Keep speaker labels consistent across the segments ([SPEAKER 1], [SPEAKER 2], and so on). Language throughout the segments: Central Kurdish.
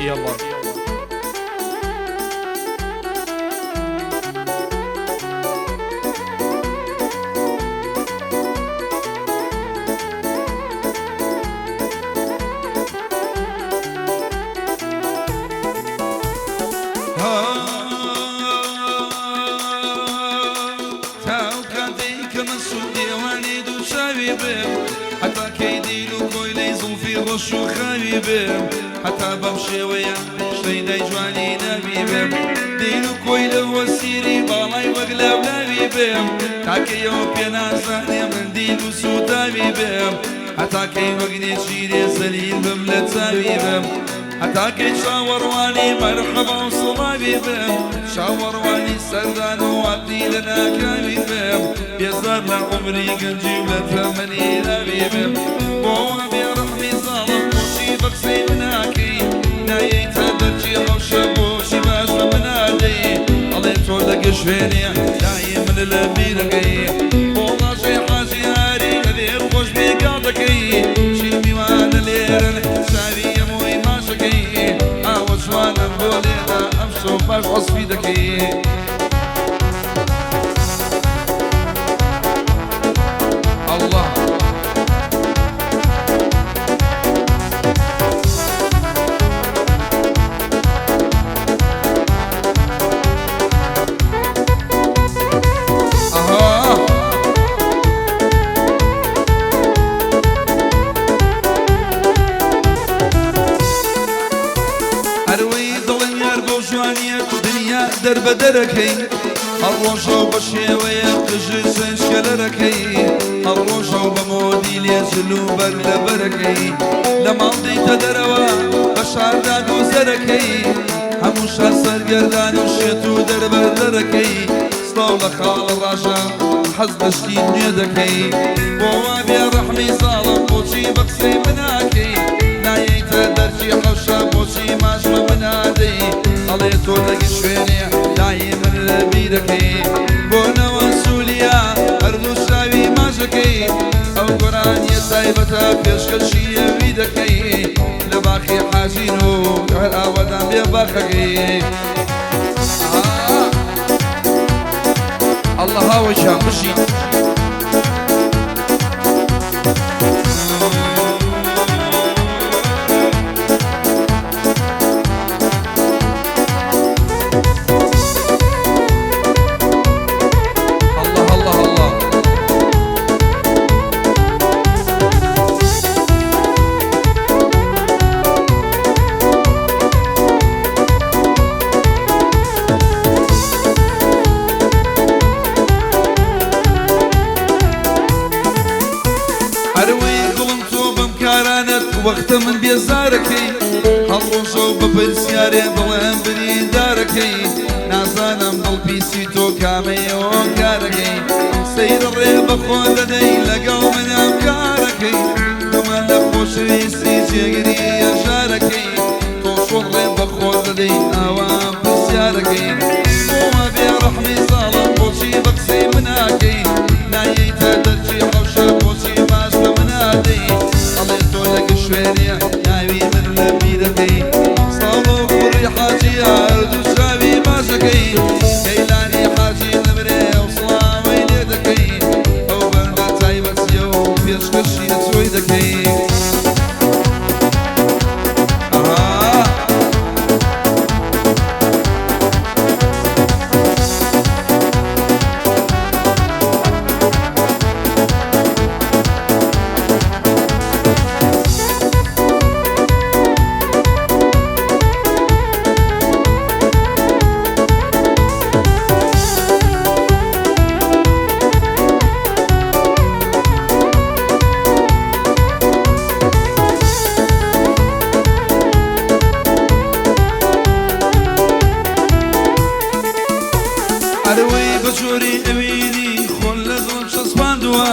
[SPEAKER 1] يلا.
[SPEAKER 2] تاو کاتێک کە مەسوود دێوانی دوو چاوی بێم، هەتا کەی دیل و کۆیلەی زوڵفی ڕەش و خاوی بێم، هەتا بەم شێوەیە شەیدای جوانی ناوی بێم، دیل و کۆیلە وەسیری باڵای وەک لاولاوی بێم، تاکەیەوە پێنازانێ من دیل و سووداوی بێم، هەتا کەی وەک نێچیرێ زەلیل بم لە چاوی بم، هەتا کەی چاوەڕوانی مەرحەبا و سڵاوی بم، چاوەڕوانی سەردان و عەقلی لە ناکاوی بم، بێزار لە عومری گەنجی و لە تەمەنی لاوی بم، بۆ وا بێڕەحمی زاڵم بۆچی بە قسەی مناکەی، نایەیتە دەرچی ڕەوشە بۆچی باش بە منادەی، ئەڵێ تۆ لەگە شوێنێ دای من لە بیرەکەی، بۆ ڕاژەی حاجی هاری ئەبێ خۆش بێ گاڵتەکەی، چی میوانە لێرن چاوی ئەمۆی ماشەکەی، ئاوە جوانم بۆ لێدا ئەمشەو باش وەسفی دەکەی. الله. ئەها. هەروەی دڵم یار بۆ جوانیە دنیا دەربەدەرەکەی، هەر ڕۆژەو بە شێوەیە قژت چەنجکەلەرەکەی، هەر ڕۆژەو بە مۆدیلێ جل و بەر لەبەرەکەی، لە ماڵ دێیتە دەرەوە بە شاردا گوزەرەکەی، هەموو شار سەرگەردان و شێت و دەربەدەرەکەی، سڵاو لە خاڵە ڕاژە حەز لە شتی نوێ دەکەی، بۆ وا بێڕەحمی زاڵم بۆچی بە قسەی مناکەی، نایەیتە دەرچی حەوشە بۆچی ماش بە منادەی، ئەڵێ تۆ لەگە شوێنێ دای من لە بیرەکەی، بۆ نەوە سوولیا هەردوو چاوی ماژەکەی، ئەو گۆرانیە تایبەتە پێشکەشی ئەوی دەکەی، لە باخی حاجین و هەر ئاوەدان بێ باخەکەی.
[SPEAKER 1] الله هاوەشان بژین. الله الله الله.
[SPEAKER 2] هەروەی گوڵم تۆ بەم کارانەت وەختە من بێزارەکەی، هەر ڕۆژەو بە پرسیارێ دڵم بریندارەکەی، نازانم دڵ پیسی تۆ کامەیەوە کارەکەی، سەیر ڕێ بە خۆ دەدەی لەگەڵ منام کارەکەی، گومان لە خۆشەویستی جێگری ئەژارەکەی، تۆ چۆن ڕێ بە خۆ دەدەی ئاوام پرسیارەکەی، بۆ وا بێڕەحمی زاڵم بۆچی بە قسەی مناکەی، نایەیتە دەرچی حەوشە بۆچی باش بە منادەی، ئەڵێ تۆ لەگە شوێنێ ناوی من لە بیرەکەی، سڵاو بۆ کوڕی حاجی هەردوو چاوی ماژەکەی، گەیلانی حاجی نمرێ و سڵاوەی لێ دەکەی، ئەو بەندە تایبەتیە و پێشکەشی تۆی دەکەی. ئەها. بیری خۆن لە دڵم چەسپاندووە،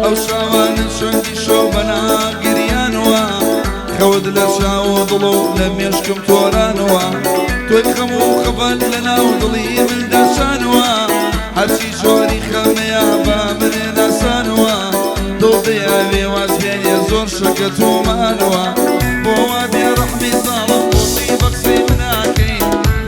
[SPEAKER 2] ئەو چاوانە چەندی شەو بەناگریانەوە، خەوت لە چاو و دڵ و لە مێشکم تۆرانەوە، تۆی خەم و خەفەت لە ناو دڵی مندا چانەوە، هەرچی جۆری خەمەیە بە منێ ناسانەوە، دڵ دەیاوێ واز بێنێ زۆر شەکەت و مانەوە، بۆ وا بێڕەحمی زاڵم بۆچی بە قسەی مناکەی،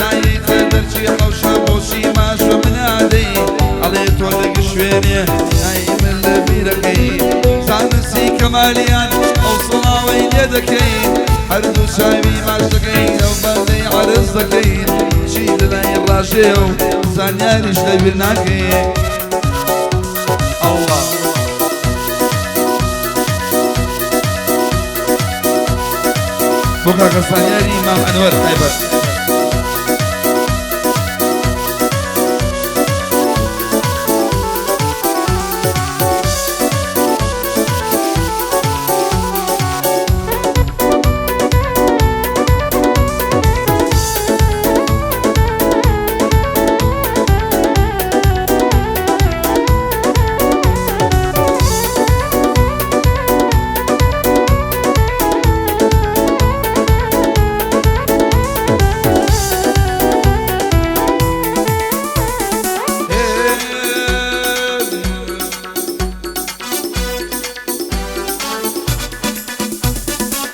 [SPEAKER 2] نایەیتە دەرچی حەوشە بۆچی ماچ بە منادەی، ئەڵێ تۆ لە گشت شوێنێ نای من لە بیرەکەی، زانستی کەمالیان ئەو سڵاوەی لێ دەکەی، هەردوو چاوی ماچ دەکەی ئەو بەندەی عەرز دەکەی، چی لەلای ڕاژێ و زانیاریش لەبیر ناکەی. ئەڵڵا. بۆ کاکە زانیاری مام ئەنوەر تایبەت.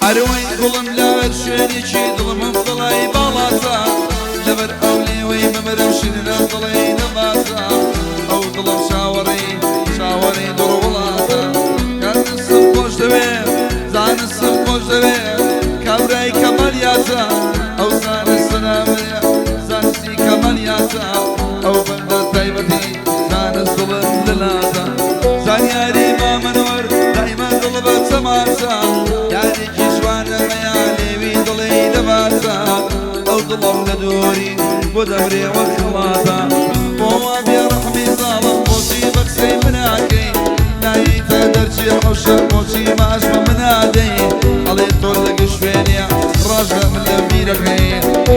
[SPEAKER 2] ئەروەی گوڵم لەبەر شوێنێکی دڵمم دڵی باڵاتە، لەبەر ئەو لێوەی بمرم شیرینم دڵی نەباتە، ئەو دڵم چاوەڕێی چاوەڕێی دوڕ وڵاتە، زانستم خۆش دەوێ زانستم خۆش دەوێ کابرای کەمالیاتە، ئەو زانستە نامرێ زانستی کەمالیاتە، ئەو بەندە تایبەتی زانست دڵم لەلاتە، زانیاری مامەنوەر دایمە دڵ بە تەماتە، یارێکی جوانە مەیا لێوی دڵی دەباتە، ئەو دڵم لە دووری بۆ دەمرێ وەک خڵاتە، بۆ وا بێڕەحمی زاڵم بۆچی بە قسەی مناکەی، نایەیتە دەرچی حەوشە بۆچی ماچ بە منادەی، ئەڵێ تۆ لە گشت شوێنێ ڕاژە من لە بیرەکەی،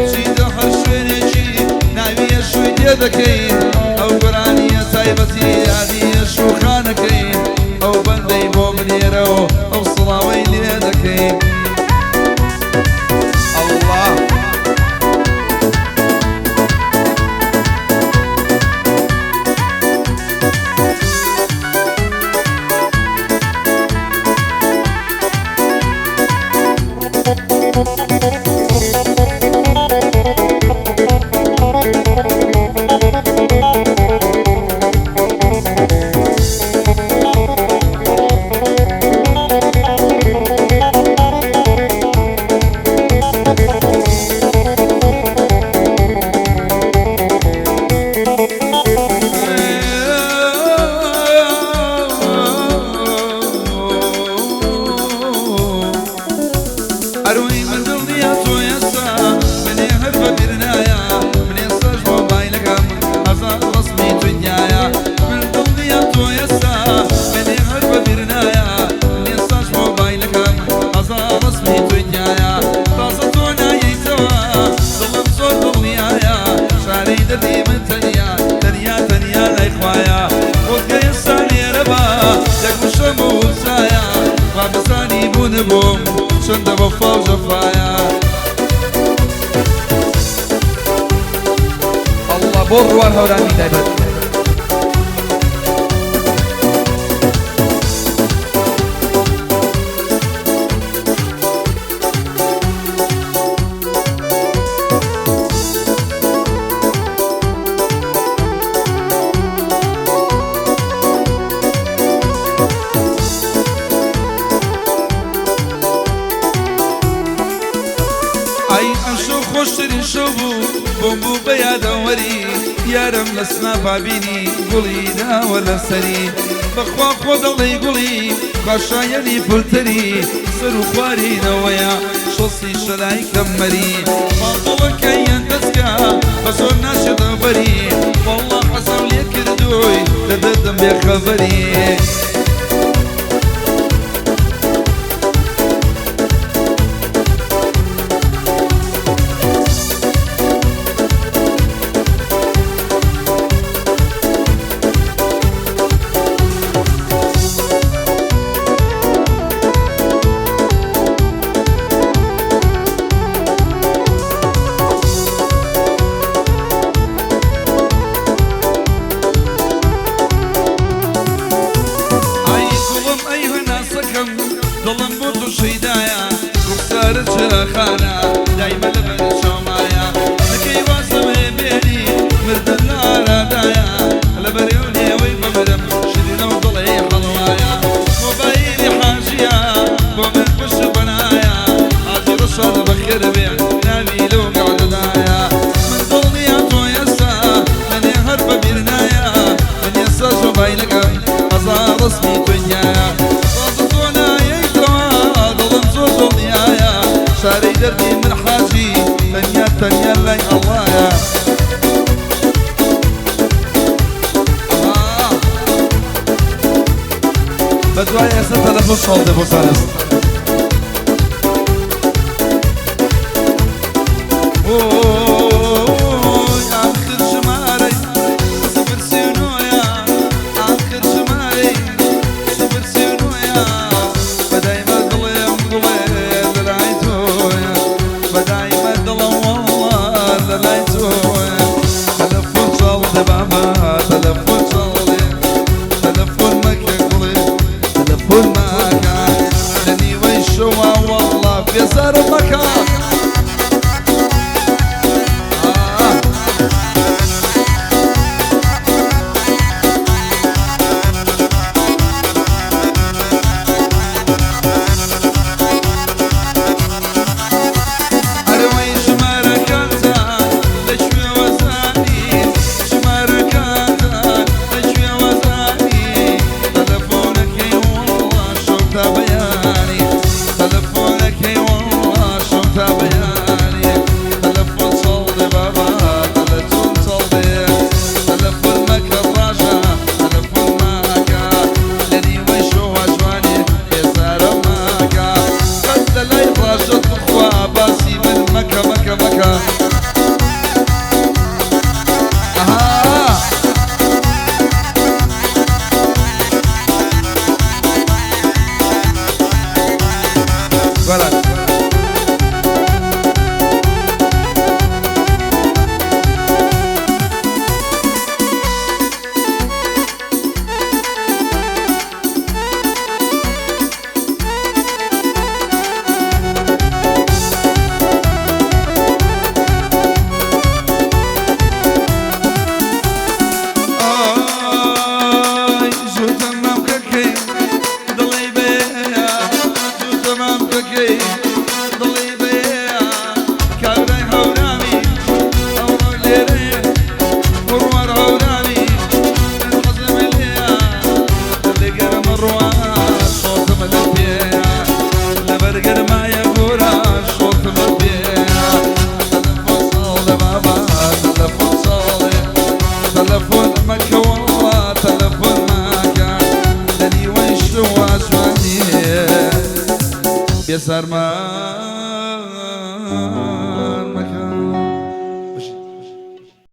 [SPEAKER 2] چیتە هەر شوێنێکی ناوی یەشووی تێ دەکەی، ئەو گۆرانیە تایبەتی یادی یەشوو خانەکەی، ئەو بەندەی بۆ بنێرە و ئەو سڵاوەی لێ دەکەی. ئەڵڵا. ئەرۆی من دڵنیا تۆ ئێستا منێ هەر بە بیر نایە، من ئێستاش مۆبایلەکەم هەزار ڕەسمی تۆی تیایە، من دڵنیا تۆ ئێستا منێ هەر بە بیر نایە، من ئێستاش مۆبایلەکەم هەزار ڕەسمی تۆی تیایە، تازە تۆ نایەیتەوە دڵم زۆر دڵنیایە، چارەی دەردی من تەنیا تەنیا تەنیا لای خوایە، خۆزگە ئێستا لێرە با یەک وشەم وسایە، وا بزانی بوون بووم چەندە وەفا و جەفایە.
[SPEAKER 1] ئەڵڵا بۆ ڕوان هەورامی تایبەت.
[SPEAKER 2] ئای ئەمشەو خۆشترین شەو بوو بۆم بوو بە یادەوەری، یارم لە سناپا بینی گوڵی داوە لەسەری، بەخوا خۆ دەڵێی گوڵی خوا شایەنی فلتەری، سەر و خوارینەوەیە شەستی شەلای کەمەری، ماڵدڵەکەیان دەستکە بە زۆر ناچێتە بەری، وەڵڵا حەزم لێ کردووی لە دەردم بێخەبەری. دیدارت چراخانە دایمە لەبەر چاومایە نەکەی وازم لێ بێنی مردن لە ئارادایە لەبەر ئەو لێوەی بمرم شیرینە و دڵی حەڵوایە مۆبایلی حاجیە بۆ من پشت و پەنایە حاجی ڕەشاد بەخێر بێ ناوی لەو گەعدەدایە من دڵنیام تۆ ئێستا لەنێ هەر بەبیر نایە من ئێستاش مۆبایلەکەم هەزار ڕەسمی تۆی تیایە تازە تۆ نایەیتەوە دڵم زۆر دڵنیایە چارەی دەردی من حاجی تەنیا تەنیا لای ئەڵڵایە. بەدوای ئێستا تەلەفۆن ساڵ دێ بۆ زانست. ئۆی ئاخر ژمارەی سفر سێ و نۆیە ئاخر ژمارەی سفر سێ و نۆیە بەدایمە دڵێم گوڵێ لەلای تۆیە بەدایمە دڵم وەڵڵا لەلای تۆیە تەلەفۆن چاڵ دێ بابا تەلەفۆن چاڵ دێ تەلەفۆن مەکە گوڵێ تەلەفۆن مەکە لە نیوەی شەوا وەڵڵا بێزارم مەکە. ئەرەوەی ژمارەکانتان لە کوێوە زانی ژمارەکانتان لە کوێوە زانی تەلەفۆنەکەی وەڵڵا شەو تا بەیانی تەلەفۆنەکەی وەڵڵا شەو تا بەیانی تەلەفۆن چاڵدێ بابا تەلەفۆن چاڵدێ تەلەفۆن مەکە ڕاژە تەلەفۆن مەکە لە نیوەی شەوا جوانێ بێزارە مەکە قەت لە لای ڕاژە توخوا باسی من مەکە مەکە مەکە ئەها. گۆران. ئای جووتە مامکەکەی دڵی بەیە جووتە مامکەکەی دڵی بەیە کابرای هەورامی ئەوڕۆ لێرەیە بڕوار هەورامی من حەزم لێیە لێ گەرمە ڕوا شۆتم لە پێیە لەبەر گەرمایە گۆران شۆتم لە پێیە تەلەفۆن ساڵێ بابا تەلەفۆن ساڵێ تەلەفۆن مەکە وەڵڵا تەلەفۆن مەکە لە نیوەی شەوا جوانیێ بێزار مەکە.